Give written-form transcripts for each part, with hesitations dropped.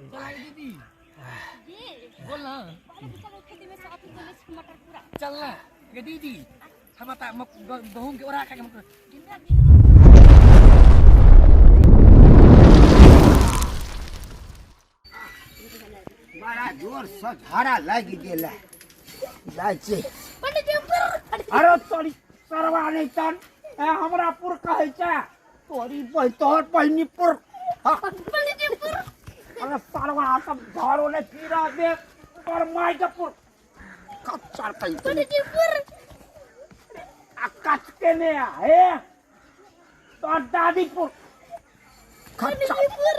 चल दीदी। बोल ना। चल ना गे दीदी, हम त गहूम के ओरा खा के। बड़ा जोर से झाड़ा लागि गेल है। जाइ छी। अरे तोरी सरवा नहि तन ए, हमरा पुर कहै छै तोरी बहि तोहर बहिनी पुर। हाँ। अरे सरवा सब झाड़ो नहि फिरा दे तोहर माय के पुर कच्चर कहि। आ कच के ने हे तोहर दादी पुर खच्चर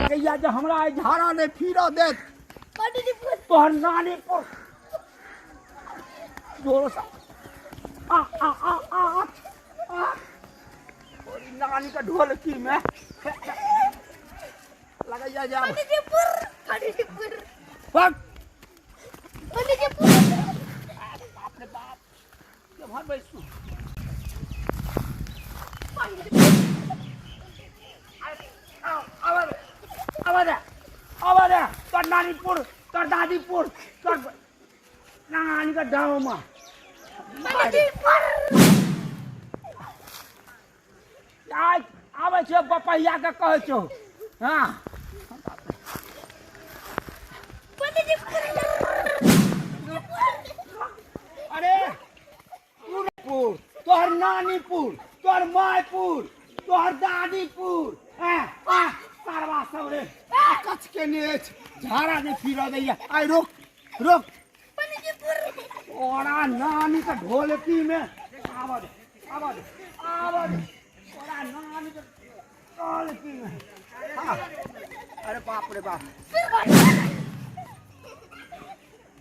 गैया जे हमरा आइ झाड़ा नहि फिरऽ देत तोहर नानी पुर जोर से आ आ आ आ आ तोरी नानी के ढोलकी में लगैया जा। भाग। बाप रे बाप, केम्हर बैसू? आवा दे, आवा दे, आवा दे। तोर नानीपुर, तोर दादीपुर, तोर नानी के गाँव में आइ आबै छै बपहिया के कहै छौ। हाँ, अरे पुर तोहर नानीपुर, तोहर मायपुर, तोहर दादीपुर। आ आ सरवा सब रे कच के ने अछि, झाड़ा नहि फिरऽ दैया। आइ रोक रोक। ओरा नानी के ढोलकी में आबऽ दे, आबऽ दे, आबऽ दे। ओरा नानी के ढोलकी में। हाँ। अरे बाप रे बाप,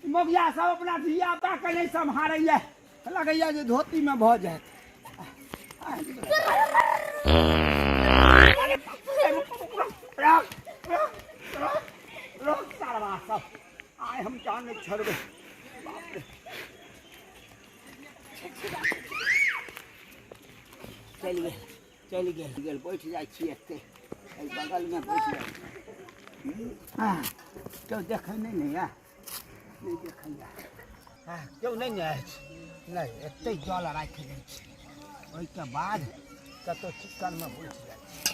मगिया सब अपना धिया पुता के नहि सम्हारैया, लगैया जे धोती में भऽ जायत। रोक, रोक, रोक, रोक सरवा सब, आइ हम जान नहि छोड़बै। बाप रे, चलि गेल, चलि गेल गेल। बैठ जाइ छी एते, एहि बगलमे बैठ जाइ छी। केओ देखै नहि ने यऽ, नहि देखैया। हँ, केओ नहि ने अछि। नहि, एते जल राखि दै छी, ओहिके बाद कतहु चिक्कनमे बैठ जाइ छी।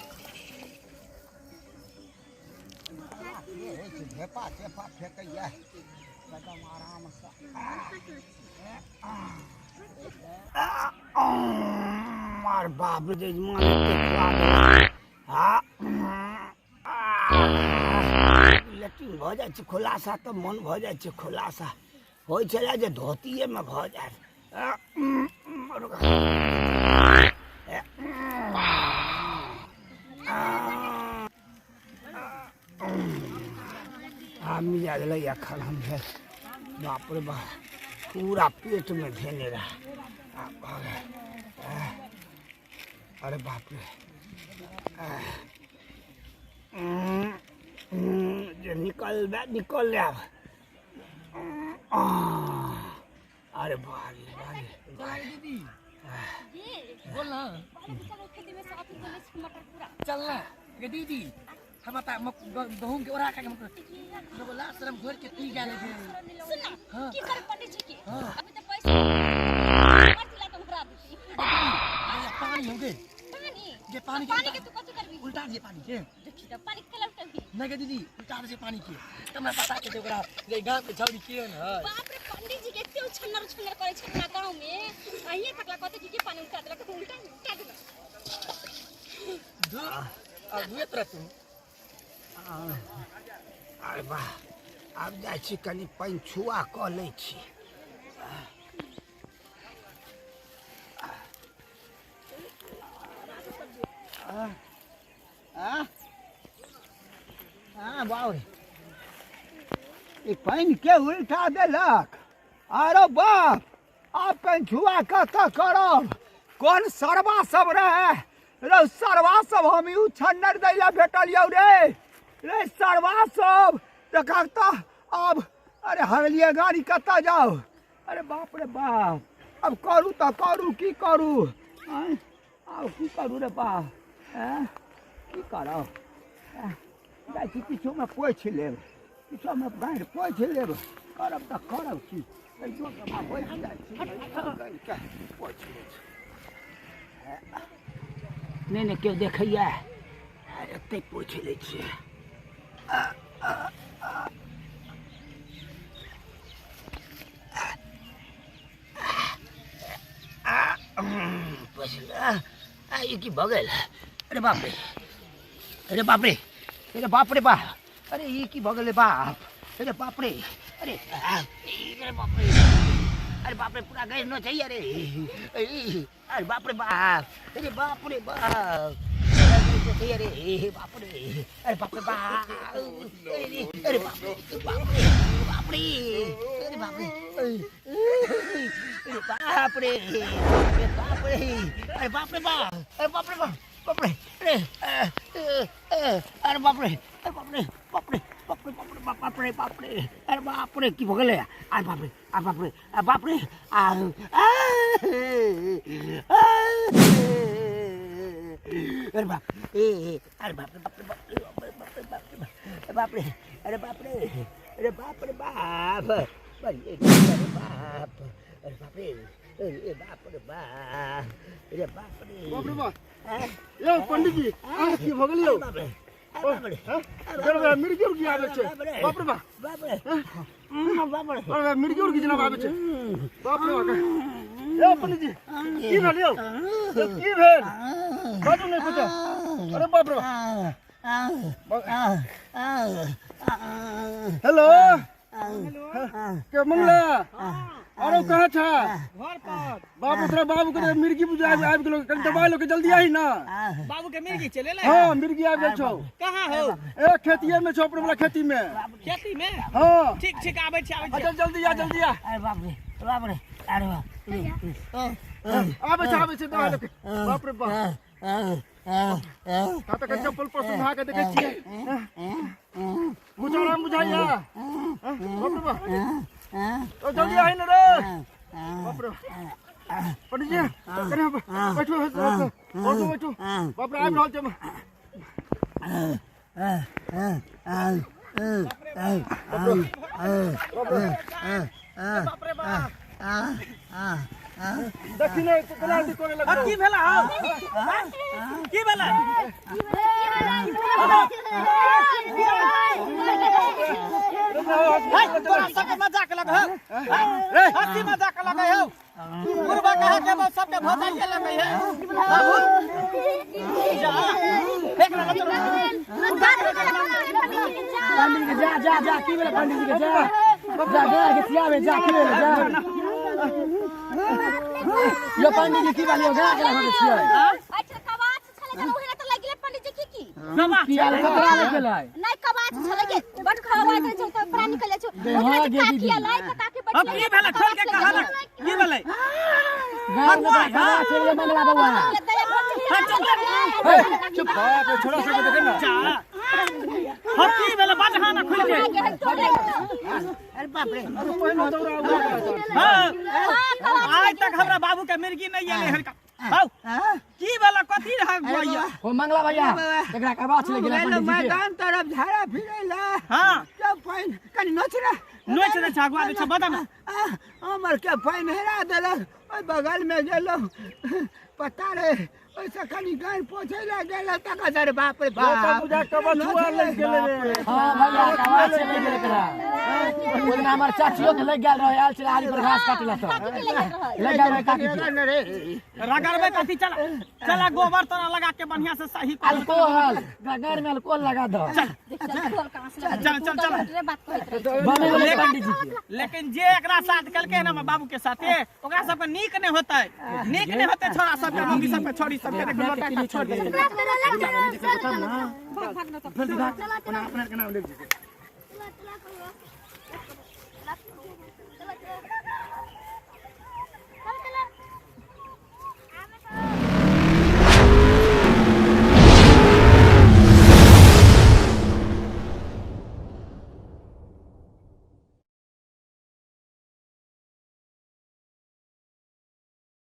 होइ छै ढेपा चेपा फेकैया एकदम आरामसँ। मार बाप रे, जजमान एते खुआ देलक। हाँ, लेट्रिन भऽ जाइ छै खुलासा तऽ मन भऽ जाइ छै खुलासा। होइ छलै जे धोतिएमे भऽ जायत। आब मिला गेलै। एखन हम भेल, बाप रे बाप, पूरा पेटमे धेने रहए। आब भऽ गेल। अरे बाप रे, जे निकल निकल आब। अरे बाप रे बाप रे। दीदी बोल ना। चल ना गे दीदी, हम त गहूम के ओरा खा के बोला शरम घोर के पी गेल छै। सुन ना। हाँ। की कर पंडित जी के? हाँ। अभी तो पैसा मर दिला तो उहरा देती। पानी हो गए। पानी? जे पानी के। पानी के तू कथी करबी? उल्टा दिए पानी के। देखी त पानी के लौटबी। नहीं गे दीदी, उल्टा दिए पानी के, हमरा पता के ओकरा जे गांव के छौरी केहन है। बाप रे, पंडित जी के एते उछन्नर उछन्नर करे छै अपना गांव में, अहिए तकला कहते कि के पानी उल्टा देलक, तो उल्टा उल्टा देलक। धू आ धुए तोरा तू। अरे वाह, आब जाइ छी कनि पानि छुआ कऽ लै छी। आ बाप रे, ई पानि के उल्टा देलक। अरे बाप, आब पानि छुआ कतऽ करब? कोन सरवा सब रहे रौ? सरवा सब हम ई उछन्नर दै लए भेटल यौ रे। रे सरवा सब, देखक तऽ आब। अरे हरलियै गाड़ी, कतऽ जाउ? अरे बाप रे बाप, आब करू तऽ करू की करू? आँय, आब की करू रे बाप? आँय, की करब? आँय, जाइ छी किछोमे पोछि लेब, किछोमे गाँडि पोछि लेब। करब तऽ करब की, एहियोमे बैठ जाइ छी, गाँडिके पोछि लै छी। नहि नहि केओ देखैया, एतै पोछि लै छियै। ई की भऽ गेल? अरे बाप रे, अरे बाप रे, अरे बाप रे बाप, अरे ई की भऽ गेलै बाप, अरे बाप रे, अरे अरे बाप रे, अरे बाप रे, पूरा गैर न चाहिए। अरे अरे बाप रे बाप, अरे बाप रे बाप, अरे बाप रे, अरे बाप रे बाप, अरे बाप रे बाप रे बाप रे, अरे बाप रे, अरे बाप रे, अरे बाप रे, अरे बाप रे बाप, अरे बाप रे बाप, बाप रे, अरे अरे बाप रे, अरे बाप रे बाप रे बाप रे बाप रे बाप रे बाप रे, अरे बाप रे की भऽ गेलै? अरे बाप रे, अरे बाप रे, अरे बाप रे, अरे बाप रे, अरे बाप रे बाप रे बाप रे बाप रे बाप रे बाप रे, अरे बाप रे, अरे बाप रे बाप, अरे बाप, अरे बाप रे, अरे बाप रे बाप, अरे बाप रे, बाप रे बाप। यौ पंडित जी, अहाँ की भऽ गेल यौ? बाप रे, मिर्गी उर्गी आबै छै? बाप रे बाप, बाप रे, बाप रे, अरे मिर्गी उर्गी जेना आबै छै। बाप रे बाप। यौ पंडित जी, की भेल यौ? की भेल? बाजू नहि कुछो। अरे बाप रे। हेलो, के मंगला? अरे कहाँ छ? घर पर। बाबू तोरा बाबू के मिर्गी बुझा आबि गेलो, कनि दबाई लो के जल्दी आही ना। बाबू के मिर्गी चले ले? हां, मिर्गी आबि गेल छौ। कहाँ हो? ए खेतिए में छौ, अपने वाला खेती में। खेती में? हां। ठीक ठीक, आबै छी, आबै छी। अच्छा जल्दी आ, जल्दी आ। अरे बाप रे बाप रे, अरे बाप रे, आबै छै, आबै छै दबाई लो के। बाप रे बाप। का त चप्पल पर सुधा के देखै छियै। बुझा राम बुझाइया। बाप रे बाप। तो जल्दी आही न रे। बाप रे। पंडित जी, कने बैठो, बैठो बैठो। बाप रे, आबि रहल छै। बाप रे बाप। देखी ने केना अथी करे लगलो। की भेला हौ? की भेला? तोरा सबके मजाक लग हौ, हंसी मजाक लगे हौ। बुढ़बा कहे के सबके भसाइए लगे है। बाबू जा, देख ना चलो। पंडित जी जा जा जा, की भेलै पंडित जी के? जा जा जा के सियावे जा, की भेलै? जा यो पंडित जी की भेलै? गा के राखै छियै। अच्छा कवाच छलै जब ओहिना त लागि गेलै पंडित जी की की की आल कतरा ले गेलै? नै कवाच छलै के बड खवाइ करै छै त प्राण निकल जाइ छै। ओकरा जे काकी अलै त काकी अब बचलै। की भेलै? खोल के कहलक की भेलै? गाँव में कतरा चलि गेलै मंगला बौआ। चुप बाप रे, छोरा सबके देखे ना। जा, हम की भेलै? बड हाना खुल के। अरे बाप रे। अरे पहिनो दौड़ा उड़ा। हां, आइ तक हमरा बाबू के मिर्गी नहीं एलै हन। हौ, की भेलै? कथी रहै भैया? ओ मंगला भैया, एकरा कबाच ले गेलै पंडित जी के। मैदान तरफ झाड़ा फिरैला। हां, के पानि कनि नोच रे, नोच दे छै, अगुआ दे छै, बता ना। हमर के पानि हेरा देलक। ओहि बगल में गेलहुँ, पता रे ओहिसँ कनि गानि पोछै लए गेल तकर। अरे बाप रे बाप, बुझा कबा छुआ लागि गेलै रे। हां भैया, कबाच ले गेलै एकरा। ओहि दिना हमर चाचियो के लागि गेल रहे, आयल छलै आरी पर घास काटै ला तऽ लागि गेल रहे काकी के। रे रगड़बे कथी? चला चला, गोबर तोरा लगा के बढ़िया से सही कर। अल्कोहल गाड़ में अल्कोहल लगा दो। चल चल चल। बने गेलै पंडित जी के। लेकिन जे एकरा साथ केलकै ने, हमर बाबू के साथे, ओकरा सबके नीक नहि होतै, नीक नहि होतै। छोरा सबके, मम्मी सबके, छोरी सबके देख लोटा के छोड़ दे। अपना के नाम लिख दे।